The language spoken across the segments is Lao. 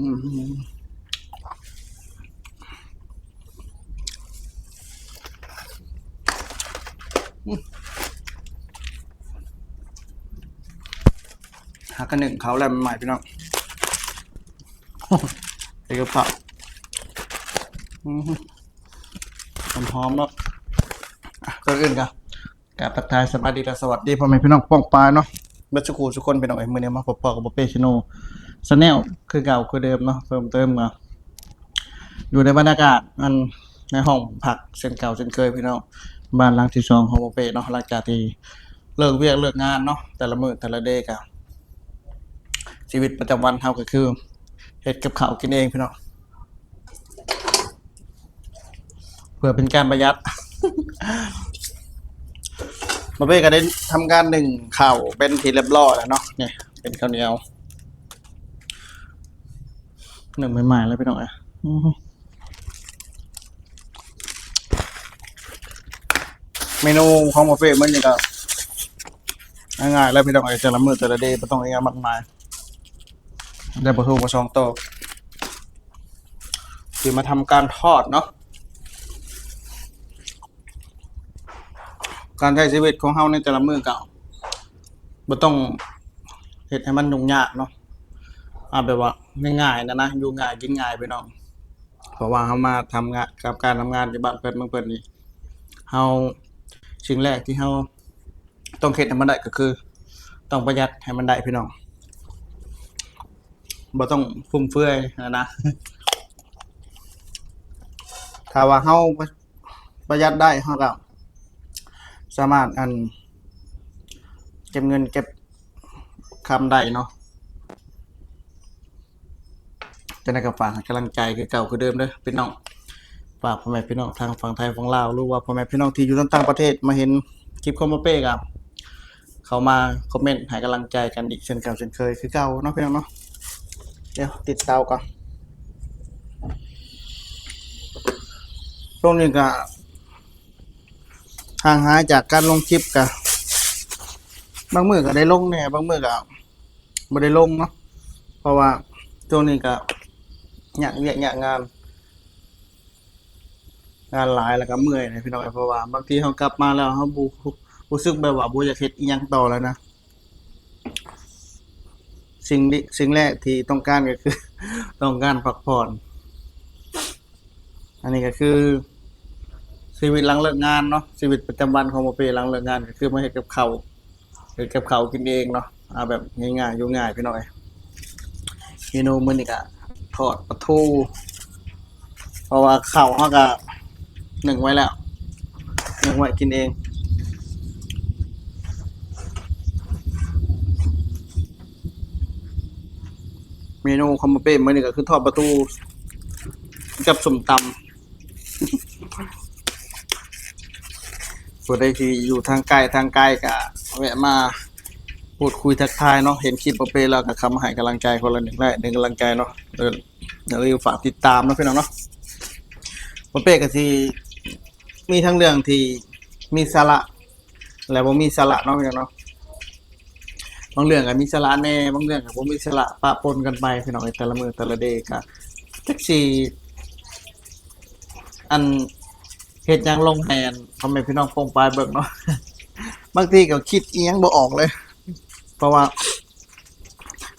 ອືມ ຫາກະໜຶ້ງເຂົ້າແລ້ວໃໝ່ໆ ພີ່ນ້ອງ ໃສ່ກັບເຂົ້າ ອືມ ຫອມໆ ເນາະ ອ່ະ ກ່ອນອື່ນກະ ກາບທັກທາຍສະບາຍດີ ແລະ ສະຫວັດດີພໍ່ແມ່ພີ່ນ້ອງປ້ອງປາຍເນາະ ເບິດສູ່ຄູ່ສູ່ຄົນ ພີ່ນ້ອງເອີຍ. ມື້ນີ້ມາພົບພໍ້ກັບບໍ່ເປ້ Channel ຄືເກົ່າຄືເດີມເນາະ. ເພີ່ມເຕີມກະຢູ່ໃນບັນຍາກາດ ອັນ ໃນຫ້ອງພັກເຊັ່ນເກົ່າເຊັ່ນເຄີຍ ພີ່ນ້ອງ ບ້ານຫຼັງທີສອງຂອງບໍ່ເປ້ເນາະ. ຫຼັງຈາກທີ່ເລີກວຽກເລີກງານເນາະ ແຕ່ລະມື້ແຕ່ລະເດກະ ຊີວິດປະຈຳວັນເຮົາກະຄືເຮັດກັບເຂົ້າກິນເອງ ພີ່ນ້ອງ. ເພື່ອເປັນການປະຢັດ ບໍ່ເປ້ກະໄດ້ທຳການໜຶ້ງເຂົ້າເປັນທີ່ຮຽບຮ້ອຍແລ້ວເນາະ. ນີ້ເປັນເຂົ້າໜຽວ ໜຶ້ງໃໝ່ໆ ເລີຍ ພີ່ນ້ອງເອີຍ. ເມນູຂອງບໍ່ເປ້ມື້ນີ້ກະງ່າຍໆ ແລ້ວ ພີ່ນ້ອງເອີຍ. ແຕ່ລະມື້ແຕ່ລະເດບໍ່ຕ້ອງອີຫຍັງມາກມາຍ ໄດ້ປາທູມາສອງໂຕ ຊິມາທຳການທອດເນາະ. ການໃຊ້ຊີວິດຂອງເຮົາໃນແຕ່ລະມື້ກະບໍ່ຕ້ອງເຮັດໃຫ້ມັນຫຍຸ້ງຍາກເນາະ ເອົາແບບວ່າງ່າຍໆ ນະນະ ຢູ່ງ່າຍກິນງ່າຍ ພີ່ນ້ອງ. ເພາະວ່າເຮົາມາທຳງານ ກັບການທຳງານຢູ່ບ້ານເພິ່ນເມືອງເພິ່ນນີ້ ເຮົາ ສິ່ງແລກທີ່ເຮົາຕ້ອງເຮັດໃຫ້ມັນໄດ້ກະຄື ຕ້ອງປະຢັດໃຫ້ມັນໄດ້ ພີ່ນ້ອງ ບໍ່ຕ້ອງຟຸມເຟືອຍຫັ້ນນະ. ຖ້າວ່າເຮົາປະຢັດໄດ້ ເຮົາກະສາມາດ ອັນ ເກັບເງິນເກັບຄຳໄດ້ເນາະ. ຈັ່ງໃດກະຝາກໃຫ້ກຳລັງໃຈຄືເກົ່າຄືເດີມເດີ ພີ່ນ້ອງ. ຝາກພໍ່ແມ່ພີ່ນ້ອງທາງຝັ່ງໄທຝັ່ງລາວ ຫຼືວ່າພໍ່ແມ່ພີ່ນ້ອງທີ່ຢູ່ທາງຕ່າງປະເທດ ມາເຫັນຄລິບຂອງບໍ່ເປ້ກະ ເຂົ້າມາຄອມເມັນໃຫ້ກຳລັງໃຈກັນອີກເຊັ່ນເກົ່າເຊັ່ນເຄີຍຄືເກົ່າເນາະ ພີ່ນ້ອງເນາະ. ດຽວຕິດເຕົາກ່ອນ ຊ່ວງນີ້ກະຫ່າງຫາຍຈາກການລົງຄລິບ ກະບາງມື້ກະໄດ້ລົງແດ່ ບາງມື້ກະບໍ່ໄດ້ລົງເນາະ. ເພາະວ່າຊ່ວງນີ້ກະຍາກວຽກຍາກງານ ງານຫຼາຍ ແລ້ວກະເມື່ອຍນະ ພີ່ນ້ອງເອີຍ. ເພາະວ່າບາງທີເຮົາກັບມາແລ້ວ ເຮົາບໍ່ ຮູ້ສຶກແບບວ່າບໍ່ຢາກເຮັດອີ່ຫຍັງຕໍ່ແລ້ວນະ. ສິ່ງທີ່ ສິ່ງແລກທີ່ຕ້ອງການກະຄື ຕ້ອງການພັກຜ່ອນ. ອັນນີ້ກະຄືຊີວິດຫຼັງເລີກງານເນາະ ຊີວິດປະຈຳວັນຂອງບໍ່ເປ້ຫຼັງເລີກງານ ກະຄືມາເຮັດກັບເຂົ້າ ເຮັດກັບເຂົ້າກິນເອງເນາະ ເອົາແບບງ່າຍໆ ຢູ່ງ່າຍ ພີ່ນ້ອງເອີຍ. ເມນູມື້ນີ້ກະທອດປາທູ ເພາະວ່າເຂົ້າເຮົາກະໜຶ້ງໄວ້ແລ້ວ ໜຶ້ງໄວ້ກິນເອງ. ເມນູຂອງບໍ່ເປ້ມື້ນີ້ກະຄືທອດປາທູກັບສົ້ມຕຳ. ຜູ້ໃດທີ່ຢູ່ທາງໃກ້ທາງໄກກະແວະມາ ພູດຄຸຍທັກທາຍເນາະ ເຫັນຄລິບບໍ່ເປ້ແລ້ວກະເຂົ້າມາໃຫ້ກຳລັງໃຈຄົນລະໜຶ່ງໄລ້ໜຶ່ງກຳລັງໃຈເນາະ. ເອີ ຢ່າລືມຝາກຕິດຕາມເນາະ ພີ່ນ້ອງເນາະ. ບໍ່ເປ້ກະຊິມີທັງເລື່ອງທີ່ມີສາລະ ແລະ ບໍ່ມີສາລະເນາະ ພີ່ນ້ອງເນາະ. ບາງເລື່ອງກະມີສາລະແດ່ ບາງເລື່ອງກະບໍ່ມີສາລະ ປະປົນກັນໄປ ພີ່ນ້ອງເອີຍ. ແຕ່ລະມື້ແຕ່ລະເດກະຈັກຊິ ອັນ ເຮັດຫຍັງລົງໃຫ້ ອັນ ພໍ່ແມ່ພີ່ນ້ອງປ້ອງປາຍເບິ່ງເນາະ. ບາງທີກະຄິດອີ່ຫຍັງບໍ່ອອກເລີຍ ເພາະວ່າ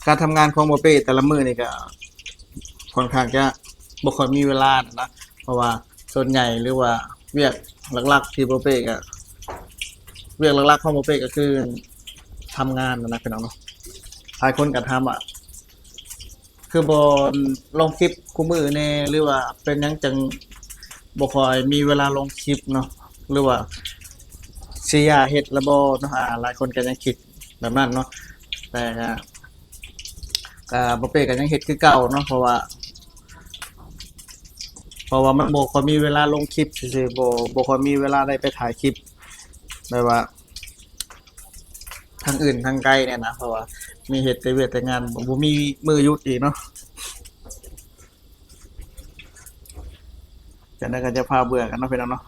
ການທຳງານຂອງບໍ່ເປ້ແຕ່ລະມື້ນີ້ກະຄ່ອນຂ້າງຈະບໍ່ຄ່ອຍມີເວລານະ ເພາະວ່າສ່ວນໃຫຍ່ ຫຼືວ່າວຽກຫຼັກໆ ທີ່ບໍ່ເປ້ກະ ວຽກຫຼັກໆ ຂອງບໍ່ເປ້ກະຄືທຳງານນະ ພີ່ນ້ອງເນາະ. ຫຼາຍຄົນກະຖາມວ່າ ຄືບໍ່ລົງຄລິບຄູ່ມື້ແດ່ ຫຼືວ່າເປັນຫຍັງຈັ່ງບໍ່ຄ່ອຍມີເວລາລົງຄລິບເນາະ ຫຼືວ່າຊິຢ່າເຮັດລະບໍ່ເນາະ. ອາ ຫຼາຍຄົນກະຍັງຄິດແບບນັ້ນເນາະ ແຕ່ກະ ກະບໍ່ເປ້ກະຍັງເຮັດຄືເກົ່າເນາະ ເພາະວ່າ ເພາະວ່າມັນບໍ່ຄ່ອຍມີເວລາລົງຄລິບຊື່ໆ ບໍ່ ບໍ່ຄ່ອຍມີເວລາໄດ້ໄປຖ່າຍຄລິບ ແບບວ່າ ທາງອື່ນທາງໄກນີ້ນະ ເພາະວ່າມີເຮັດແຕ່ວຽກແຕ່ງານ ບໍ່ ບໍ່ມີມື້ຢຸດອີກເນາະ. ຈັ່ງໃດກະຢ່າພາເບື່ອກັນເນາະ ພີ່ນ້ອງເນາະ.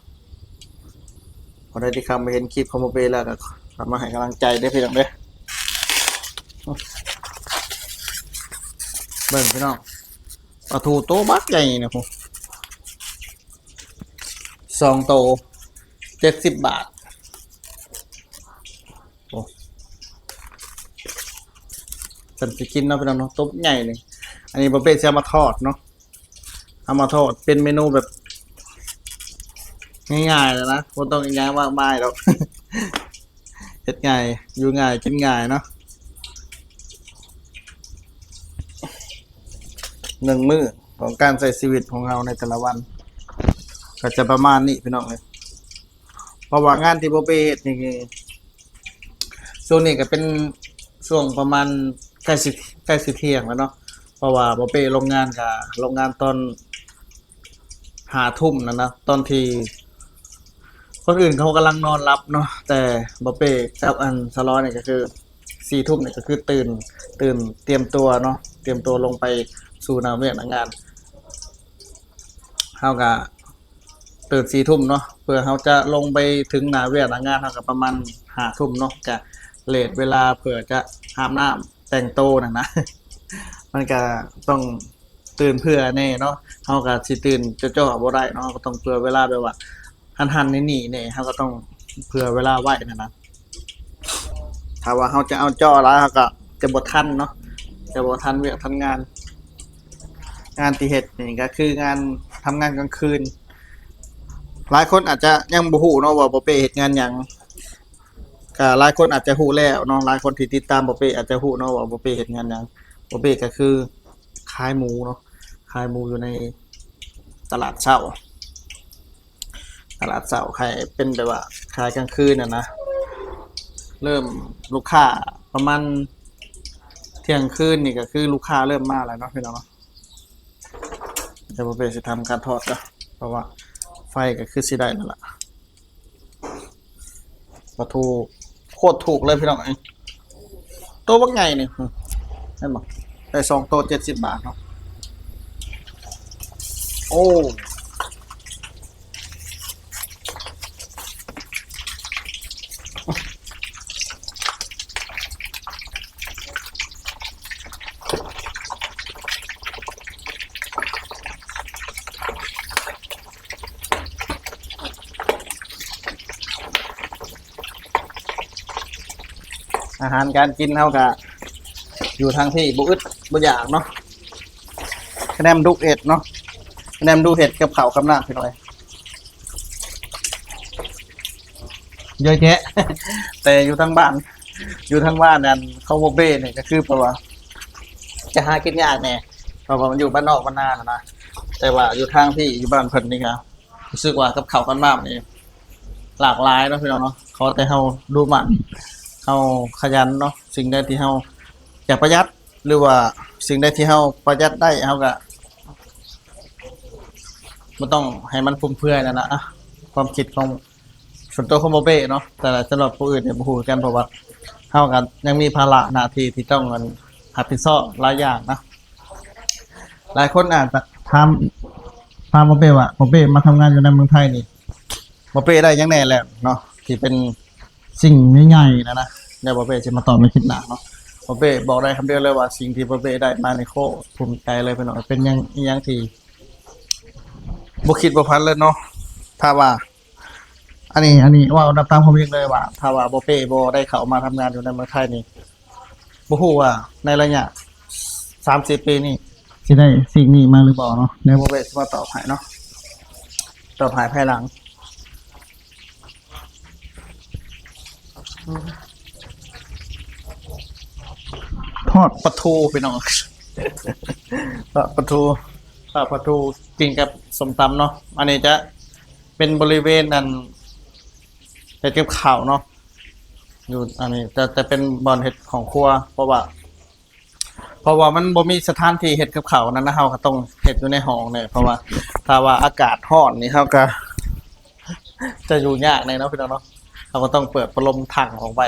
ຜູ້ໃດທີ່ເຂົ້າມາເຫັນຄລິບຂອງບໍ່ເປ້ແລ້ວກະເຂົ້າມາໃຫ້ກຳລັງໃຈເດີ ພີ່ນ້ອງເດີ. ເບິ່ງ ພີ່ນ້ອງ ປາທູໂຕບັກໃຫຍ່ນະພຸ້ນ ສອງໂຕ ເຈັດສິບບາດ. ໂອ້ ຊັ້ນຊິກິນເນາະພີ່ນ້ອງເນາະ ໂຕໃຫຍ່ນີ້. ອັນນີ້ບໍ່ເປ້ຊິເອົາມາທອດເນາະ ເອົາມາທອດເປັນເມນູແບບງ່າຍໆແລ້ວນະ ບໍ່ຕ້ອງອີຫຍັງມາກມາຍດອກ ເຮັດງ່າຍ ຢູ່ງ່າຍ ກິນງ່າຍເນາະ. ໜຶ່ງມື້ຂອງການໃຊ້ຊີວິດຂອງເຮົາໃນແຕ່ລະວັນ ກໍຈະປະມານນີ້ພີ່ນ້ອງເອີຍ. ເພາະວ່າງານທີ່ບໍ່ເປ້ເຮັດນີ້ ຊ່ວງນີ້ກໍເປັນຊ່ວງປະມານໃກ້ຊິ ໃກ້ຊິທ່ຽງແລ້ວເນາະ ເພາະວ່າບໍ່ເປ້ລົງງານ ກໍລົງງານຕອນຫ້າທຸ່ມນັ້ນນະ ຕອນທີ່ຄົນອື່ນເຂົາກຳລັງນອນຫຼັບເນາະ ແຕ່ບໍ່ເປ້ກັບອັນສາວລອຍນີ້ກໍຄືສີ່ທຸ່ມນີ້ກໍຄືຕື່ນ ຕື່ນຕຽມຕົວເນາະ ຕຽມຕົວລົງໄປສູ່ໜ້າວຽກໜ້າງານ. ເຮົາກະຕື່ນສີ່ທຸ່ມເນາະ ເພື່ອເຮົາຈະລົງໄປເຖິງໜ້າວຽກໜ້າງານ ເຮົາກະປະມານຫ້າທຸ່ມເນາະ ກະເລດເວລາເພື່ອຈະອາບນ້ຳແຕ່ງໂຕນັ້ນນະ ມັນກະຕ້ອງຕື່ນເຜື່ອແດ່ເນາະ ເຮົາກະຊິຕື່ນເຈາະໆບໍ່ໄດ້ເນາະ ເຮົາກະຕ້ອງເຜື່ອເວລາແບບວ່າຫັ້ນໆນີ້ໆແດ່ ເຮົາກະຕ້ອງເຜື່ອເວລາໄວ້ນັ້ນນະ. ຖ້າວ່າເຮົາຈະເອົາເຈາະຫຼາຍ ເຮົາກໍຈະບໍ່ທັນເນາະ ຈະບໍ່ທັນວຽກທັນງານ. ງານທີ່ເຮັດນີ້ກໍຄືງານ ທຳງານກາງຄືນ. ຫຼາຍຄົນອາດຈະຍັງບໍ່ຮູ້ເນາະວ່າບໍ່ເປ້ເຮັດງານຫຍັງ, ກໍຫຼາຍຄົນອາດຈະຮູ້ແລ້ວເນາະ, ຫຼາຍຄົນທີ່ຕິດຕາມບໍ່ເປ້ອາດຈະຮູ້ເນາະວ່າບໍ່ເປ້ເຮັດງານຫຍັງ. ບໍ່ເປ້ກໍຄືຂາຍໝູເນາະ, ຂາຍໝູຢູ່ໃນຕະຫຼາດເຊົ້າ. ຕະຫຼາດເຊົ້າ ຂາຍເປັນແບບວ່າຂາຍກາງຄືນຫັ້ນນະ, ເລີ່ມລູກຄ້າປະມານທ່ຽງຄືນນີ້ກໍຄືລູກຄ້າເລີ່ມມາແລ້ວເນາະ ພີ່ນ້ອງເນາະ. ດຽວບໍ່ເປ້ຊິທຳການທອດເດີ ເພາະວ່າໄຟກໍຄືຊິໄດ້ແລ້ວລະ. ປາທູໂຄດຖືກເລີຍພີ່ນ້ອງເອີຍ, ໂຕບັກໃຫຍ່ນີ້ ເຫັນບໍ່, ໄດ້ສອງໂຕເຈັດສິບບາດເນາະ. ໂອ້ ອາຫານການກິນເຮົາກະຢູ່ທາງພີ້ບໍ່ອຶດບໍ່ຢາກເນາະ. ຄະແນນດຸເຮັດເນາະ, ຄະແນນດຸເຮັດກັບເຂົ້າກັບນ້ຳພີ່ນ້ອງເອີຍ. ເຍອະແຍະ ແຕ່ຢູ່ທາງບ້ານ ຢູ່ທາງບ້ານນັ້ນ ຂອງບໍ່ເປ້ນີ້ກໍຄືແບບວ່າຈະຫາກິນຍາກແດ່ ເພາະວ່າມັນຢູ່ບ້ານນອກບ້ານນາຫັ້ນນະ. ແຕ່ວ່າຢູ່ທາງພີ້ ຢູ່ບ້ານເພິ່ນນີ້ກໍ ຮູ້ສຶກວ່າກັບເຂົ້າກັບນ້ຳນີ້ຫຼາກຫຼາຍເນາະ ພີ່ນ້ອງເນາະ. ຂໍແຕ່ເຮົາດຸໝັ່ນ ເຮົາຂະຫຍັນເນາະ, ສິ່ງໃດທີ່ເຮົາຢາກປະຢັດ ຫຼືວ່າສິ່ງໃດທີ່ເຮົາປະຢັດໄດ້ ເຮົາກະບໍ່ຕ້ອງໃຫ້ມັນຟຸມເຟືອຍນັ້ນນະ. ຄວາມຄິດຂອງສ່ວນຕົວຂອງບໍ່ເປ້ເນາະ, ແຕ່ສຳລັບຜູ້ອື່ນນີ້ບໍ່ຮູ້ຄືກັນ ເພາະວ່າເຮົາກະຍັງມີພາລະໜ້າທີ່ທີ່ຕ້ອງ ອັນ ຮັບຜິດຊອບຫຼາຍຢ່າງນະ. ຫຼາຍຄົນອາດຈະຖາມ ຖາມບໍ່ເປ້ວ່າ ບໍ່ເປ້ມາທຳງານຢູ່ໃນເມືອງໄທນີ້ ບໍ່ເປ້ໄດ້ຫຍັງແດ່ແລ້ວເນາະ ທີ່ເປັນສິ່ງໃຫຍ່ໆນະນະ. ດຽວບໍ່ເປ້ຊິມາຕອບໃນຄລິບໜ້າເນາະ. ບໍ່ເປ້ບອກໄດ້ຄຳດຽວເລີຍວ່າ ສິ່ງທີ່ບໍ່ເປ້ໄດ້ມານີ້ໂຄດພູມໃຈເລີຍ ພີ່ນ້ອງ. ເປັນຫຍັງ ອີ່ຫຍັງທີ່ບໍ່ຄິດບໍ່ຝັນເລີຍເນາະ. ຖ້າວ່າ ອັນນີ້ ອັນນີ້ເວົ້າຕາມຄວາມຈິງເລີຍວ່າ ຖ້າວ່າບໍ່ເປ້ບໍ່ໄດ້ເຂົ້າມາທຳງານຢູ່ໃນເມືອງໄທນີ້ ບໍ່ຮູ້ວ່າໃນໄລຍະສາມສີ່ປີນີ້ ຊິໄດ້ສິ່ງນີ້ມາຫຼືບໍ່ເນາະ. ດຽວບໍ່ເປ້ຊິມາຕອບໃຫ້ເນາະ, ຕອບໃຫ້ພາຍຫຼັງ. ທອດປາທູພີ່ນ້ອງ, ທອດປາທູ ທອດປາທູກິນກັບສົ້ມຕຳເນາະ. ອັນນີ້ຈະ ເປັນບໍລິເວນ ອັນ ເຮັດກັບເຂົ້າເນາະ. ຢູ່ອັນນີ້ຈະ ຈະເປັນບ່ອນເຮັດຫ້ອງຄົວ ເພາະວ່າ ເພາະວ່າມັນບໍ່ມີສະຖານທີ່ເຮັດກັບເຂົ້ານັ້ນນະ, ເຮົາກໍຕ້ອງເຮັດຢູ່ໃນຫ້ອງນີ້ ເພາະວ່າຖ້າວ່າອາກາດຮ້ອນນີ້ ເຮົາກໍຈະຢູ່ຍາກແດ່ເນາະ ພີ່ນ້ອງເນາະ. ເຮົາກໍຕ້ອງເປີດພັດລົມຖັງອອກໄປ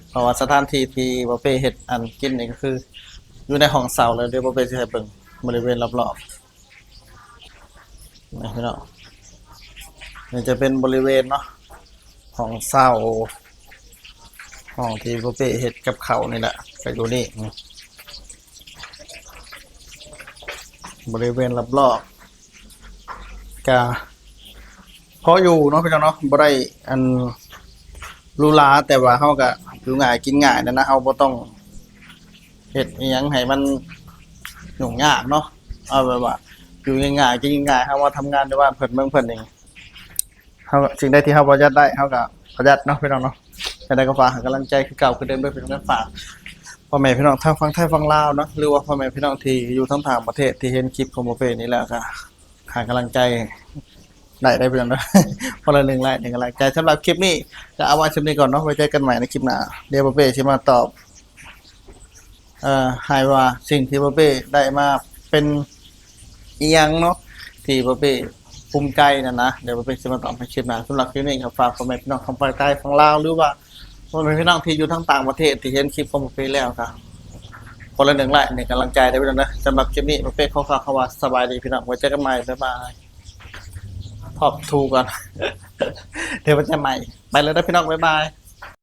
ເພາະວ່າສະຖານທີ່ທີ່ບໍ່ເປ້ເຮັດອັນກິນນີ້ກໍຄືຢູ່ໃນຫ້ອງເຊົ່າເລີຍ. ດຽວບໍ່ເປ້ຊິໃຫ້ເບິ່ງບໍລິເວນລອບໆ. ນີ້ພີ່ນ້ອງ ນີ້ຈະເປັນບໍລິເວນເນາະ ຫ້ອງເຊົ່າ ຫ້ອງທີ່ບໍ່ເປ້ເຮັດກັບເຂົ້ານີ້ແຫຼະ ກໍຢູ່ນີ້. ບໍລິເວນລອບໆ ກະພໍຢູ່ເນາະພີ່ນ້ອງເນາະ ບໍ່ໄດ້ອັນຫຼູຫຼາ ແຕ່ວ່າເຮົາກະຢູ່ງ່າຍກິນງ່າຍນັ້ນນະ ເຮົາບໍ່ຕ້ອງເຮັດອີ່ຫຍັງໃຫ້ມັນຫຍຸ້ງຍາກເນາະ ເອົາແບບວ່າຢູ່ງ່າຍໆກິນງ່າຍ ເຮົາມາທຳງານຢູ່ບ້ານເພິ່ນເມືອງເພິ່ນນີ້ ເຮົາ ສິ່ງໃດທີ່ເຮົາປະຢັດໄດ້ ເຮົາກະປະຢັດເນາະພີ່ນ້ອງເນາະ. ຈັ່ງໃດກໍຝາກໃຫ້ກຳລັງໃຈຄືເກົ່າຄືເດີມເດີພີ່ນ້ອງເດີ ຝາກພໍ່ແມ່ພີ່ນ້ອງທັງຝັ່ງໄທຝັ່ງລາວເນາະ ຫຼືວ່າພໍ່ແມ່ພີ່ນ້ອງທີ່ຢູ່ທາງຕ່າງປະເທດ ທີ່ເຫັນຄລິບຂອງບໍ່ເປ້ນີ້ແລ້ວກະໃຫ້ກຳລັງໃຈໄດ້ເດີພີ່ນ້ອງເດີ ຄົນລະໜຶ່ງໄລ້ໜຶ່ງກຳລັງໃຈ. ສຳລັບຄລິບນີ້ກະເອົາໄວ້ສ່ຳນີ້ກ່ອນເນາະ ໄວ້ເຈີກັນໃໝ່ໃນຄລິບໜ້າ ດຽວບໍ່ເປ້ຊິມາຕອບ ເອີ ໃຫ້ວ່າສິ່ງທີ່ບໍ່ເປ້ໄດ້ມາເປັນອີ່ຫຍັງເນາະ ທີ່ບໍ່ເປ້ພູມໃຈນັ້ນນະ ດຽວບໍ່ເປ້ຊິມາຕອບໃນຄລິບໜ້າ. ສຳລັບຄລິບນີ້ກະຝາກພໍ່ແມ່ພີ່ນ້ອງທັງຝັ່ງໄທຝັ່ງລາວ ຫຼືວ່າພໍ່ແມ່ພີ່ນ້ອງທີ່ຢູ່ທາງຕ່າງປະເທດທີ່ເຫັນຄລິບຂອງບໍ່ເປ້ແລ້ວກະ ຄົນລະໜຶ່ງໄລ້ໜຶ່ງກຳລັງໃຈເດີພີ່ນ້ອງເດີ. ສຳລັບຄລິບນີ້ບໍ່ເປ້ຂໍກ່າວຄຳວ່າສະບາຍດີພີ່ນ້ອງ ໄວ້ເຈີກັນໃໝ່ ບາຍບາຍ. ພອບທູກ່ອນ ດຽວໄວ້ເຈີກັນໃໝ່ ໄປແລ້ວເດີພີ່ນ້ອງ ບາຍບາຍ.